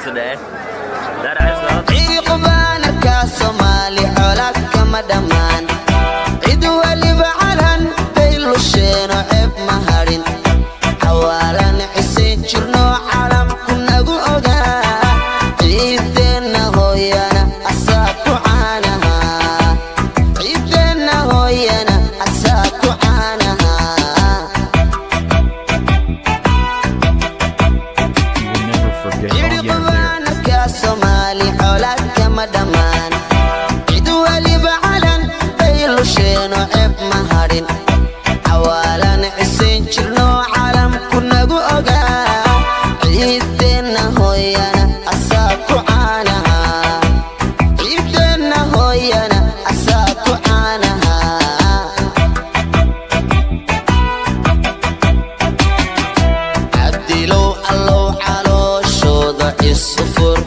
Today. That is not. Ciriqbaanarkaa Soomaali colaad kama dhammaan. Cid waliba calan bay lusheeno, ceeb ma hadhin. Xawaalan cisay jirno, calamku nagu ogaa. Ciideenna hooyana asaa ku caanaha. Ciideenna hooyana asaa ku caanaha. You will never forget all year lyrics. Ciriqbaanarkaa Soomaali colaad kama dhammaan. Cid waliba calan bay lusheeno, ceeb ma hadhin. Xawaalan cisayn jirno, calamku nagu ogaa. Ciideenna hooyana asaa ku caanaha. Ciideenna hooyana asaa ku caanaha. Cabdilow Allow, calooshooda isu fur.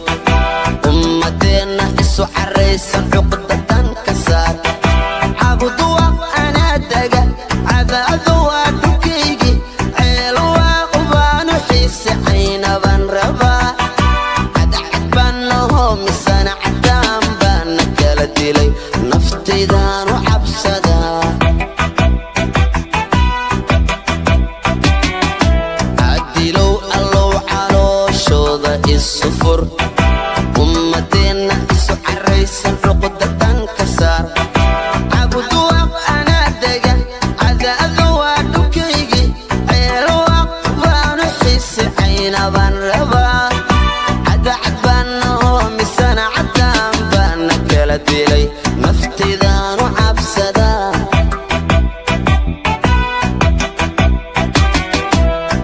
Ummadeenna isu caraysan, cuqdatan ka saar. Cabuduwaq anaa dega, Cadaado waa dhulkaygi. Ceel waa ubaanu xiise, caynaban rabaa. Cadcad baan nahoo, misana caddaan baana kala dilay. Naftaydaanu cabsadaa. Cadilow Allow, calooshooda isu fur. Ummadeenna isu caraysan, cuqdatan ka saar. Cabuduwaq anaa dega, Cadaado waa dhulkaygi. Ceelwaq baanu xiise, caynabaan rabaa. Cadacad baan nahoo, misana caddaan baana kala dilay. Naftaydaanu cabsadaa.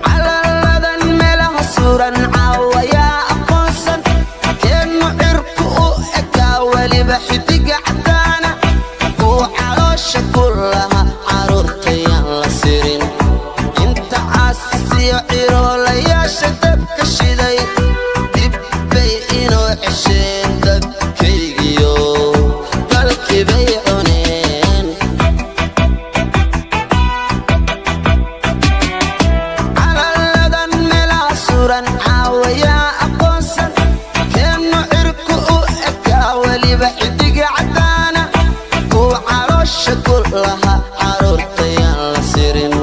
Calaladan meelaha suran caawayaa aqoonsan. Keennu cirku u ekaa, weliba xidiga caddaana. Kuu caloosha ku laha carruurtayaan la sirin. Inta caasisiyo ciroolayaasha dabka shiday, dib bay inoo cesheen. Dabkaygiyo dalkii bay cuneen. Calaladan meelaha suran caawayaa aqoonsan. Keennu cirku u ekaa, weliba xidiga caddaana. Kuu caloosha ku laha carruurtayaan la sirin.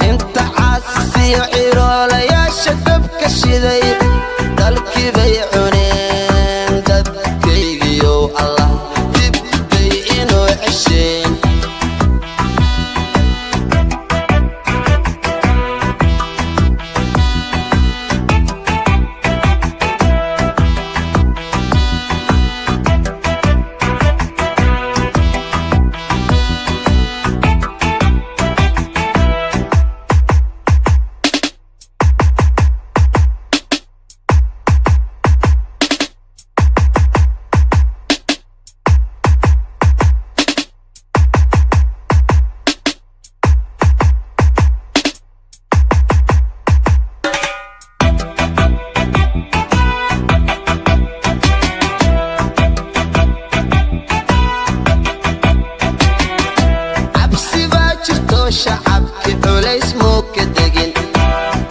Inta caasisiyo ciroolayaasha dabka shiday, dalkii bay cuneen. Dabkaygiyow Allah, dib bay inoo cesheen. Cabsi baa jirto, shacabki culays muu ka degin.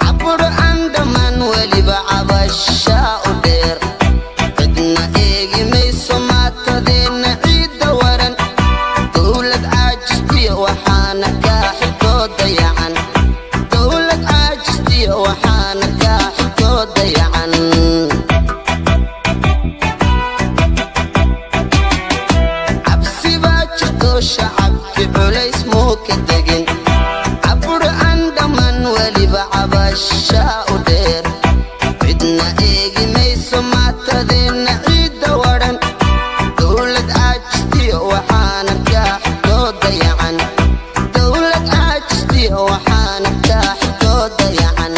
Caburo aan dhammaan, weliba cabashaa u dheer. Cidna eegi mayso maatadeenna ciidda waran. Dowlad caajistiyo waxaana kaa xilkoo dayacan. Dowlad caajistiyo waxaana kaa xilkoo dayacan. Cabsi baa jirto, shacabki culays muu ka degin. Caburo aan dhammaan, weliba cabashaa u dheer. Cidna eegi mayso maatadeenna ciidda waran. Dowlad caajistiyo waxaana kaa xilkoo dayacan. Dowlad caajistiyo waxaana kaa xilkoo dayacan.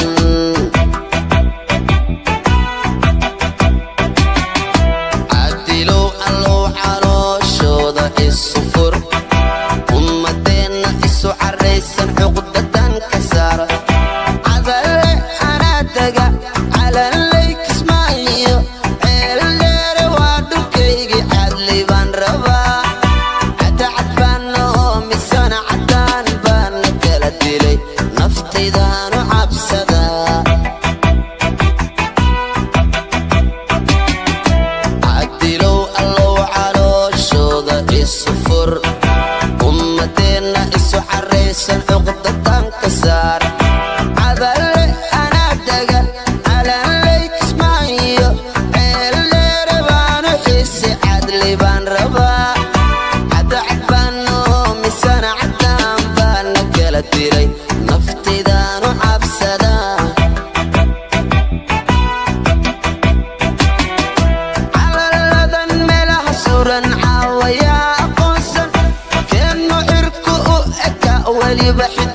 Cadilow Allow, calooshooda isu fur. Ummadeenna isu caraysan, cuqdatan ka saar. Cadalle anaa dega, Calanley, Kismaayo, Ceeldheere waa dhulkaygi. Cadli baan rabaa. Cadacad baan nahoo, misana caddaan baana kala dilay. Naftaydaanu cabsadaa. Weliba.